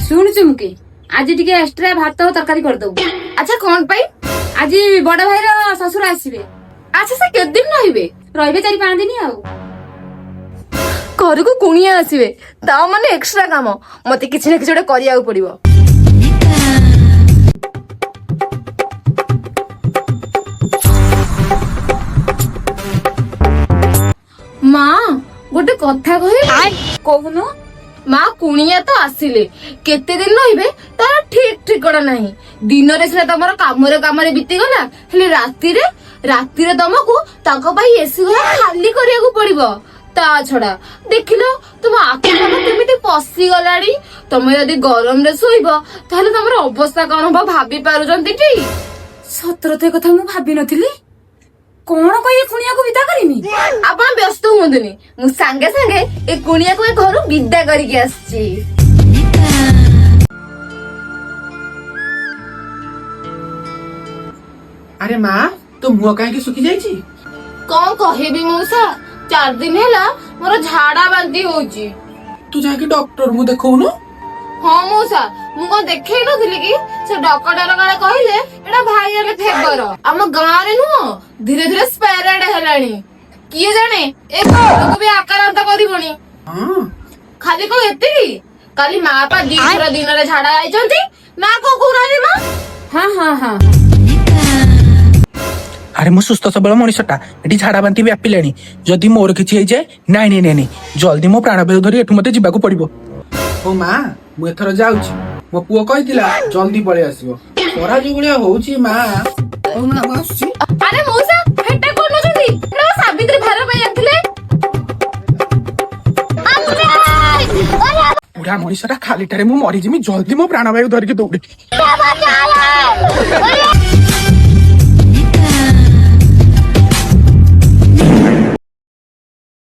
ଶୁଣୁ ଚୁମକି, ଆଜି ଟିକେ ଏକ୍ସଟ୍ରା ଭାତ ତରକାରୀ କରିଦବୁ। ଆଚ୍ଛା, କଣ ପାଇଁ? ଆଜି ବଡ ଭାଇର ଶ୍ୱଶୁର ଆସିବେ। ଆଚ୍ଛା, ସେ କେତେ ଦିନ ରହିବେ? ରହିବେ 4-5 ଦିନ ଆଉ। ଘରକୁ କୁଣିଆ ଆସିବେ, ତା ମାନେ ଏକ୍ସଟ୍ରା କାମ। ମତେ କିଛି ନା କିଛି ଗୋଟେ କରିବାକୁ ପଡିବ। ମା, ଗୋଟେ କଥା କହିବି? କହୁନୁ। ମା, କୁଣିଆ ତ ଆସିଲେ, କେତେ ଦିନ ରହିବେ ତାର ଠିକ ଠିକଣା ନାହିଁ। ଦିନରେ ସିନା ତମର କାମରେ କାମରେ ବିତିଗଲା, ହେଲେ ରାତିରେ ରାତିରେ ତମକୁ ତାଙ୍କ ପାଇଁ ଏସି ଘର ଖାଲି କରିବାକୁ ପଡିବ। ତା ଛଡା ଦେଖିଲ, ତମ ଆଖି କାନ କେମିତି ପଶିଗଲାଣି। ତମେ ଯଦି ଗରମରେ ଶୋଇବ, ତାହେଲେ ତମର ଅବସ୍ଥା କଣ ହବ ଭାବି ପାରୁଛନ୍ତି ଟି? ସତରେ ତ, ଏ କଥା ମୁଁ ଭାବି ନଥିଲି। କଣ କହି କୁଣିଆକୁ ବିଦା କରିମି? ଆପଣ ବ୍ୟସ୍ତ ହୁଅନ୍ତୁନି, ମୁଁ ସାଙ୍ଗେ ସାଙ୍ଗେ ଏ କୁଣିଆକୁ ଏ ଘରୁ ବିଦା କରିକି ଆସିଛି। ଆରେ ମା, ତୋ ମୁହଁ କାହିଁକି ଶୁଖି ଯାଇଛି? କଣ କହିବି ମଉସା, 4 ଦିନ ହେଲା ମୋର ଝାଡା ବାନ୍ତି ହଉଛି। ତୁ ଯାଇକି ଡକ୍ଟରଙ୍କୁ ଦେଖଉନୁ? ହଁ ମଉସା, ମୁଁ କଣ ଦେଖେଇ ନଥିଲି କି? ସେ ଡକ୍ଟର କାଳେ କହିଲେ ଏଟା ଭାଇରାଲ ଫେବର। ଆମ ଗାଁରେ ନୁହଁ, ଧୀରେ ଧୀରେ ସ୍ପ୍ରେଡ ହେଲାଣି। କିଏ ଜାଣେ, ଏ ଘରକୁ ବି ଆକ୍ରାନ୍ତ କରିବଣି। ଖାଲି କଣ ଏତିକି, କାଲି ମା ପା 2 ଥର ଦିନରେ ଝାଡା ଯାଇଛନ୍ତି। ନା କଣ କହୁନାହାନ୍ତି ମା? ହଁ। ଆରେ, ମୁଁ ସୁସ୍ଥ ସବଳ ମଣିଷଟା, ଏଠି ଝାଡା ବାନ୍ତି ବ୍ୟାପିଲାଣି। ଯଦି ମୋର କିଛି ହେଇଯାଏ? ନାଇଁ ନାଇଁ ନାଇଁ ନାଇଁ, ଜଲ୍ଦି ମୋ ପ୍ରାଣବାୟୁ ଧରି ଏଠୁ ମତେ ଯିବାକୁ ପଡିବ। ହଉ ମା, ମୁଁ ଏଥର ଯାଉଛି। ମୋ ପୁଅ କହିଥିଲା ଜଲ୍ଦି ପଳେଇ ଆସିବ। ଖରା ଯୋଉ ଭଳିଆ ହଉଛି ମା। ହଉ ମା, ମୁଁ ଆସୁଛି। ଆରେ ମଉସା, ହେଟା କଣ ନଉଛନ୍ତି? ଏଟା ବା ସାବିତ୍ରୀ ଭାର ପାଇଁ ଆଣିଥିଲେ। ବୁଢା ମଣିଷଟା, ଖାଲିଟାରେ ମୁଁ ମରିଯିମି। ଜଲ୍ଦି ମୋ ପ୍ରାଣବାୟୁ ଧରିକି ଦୌଡେ।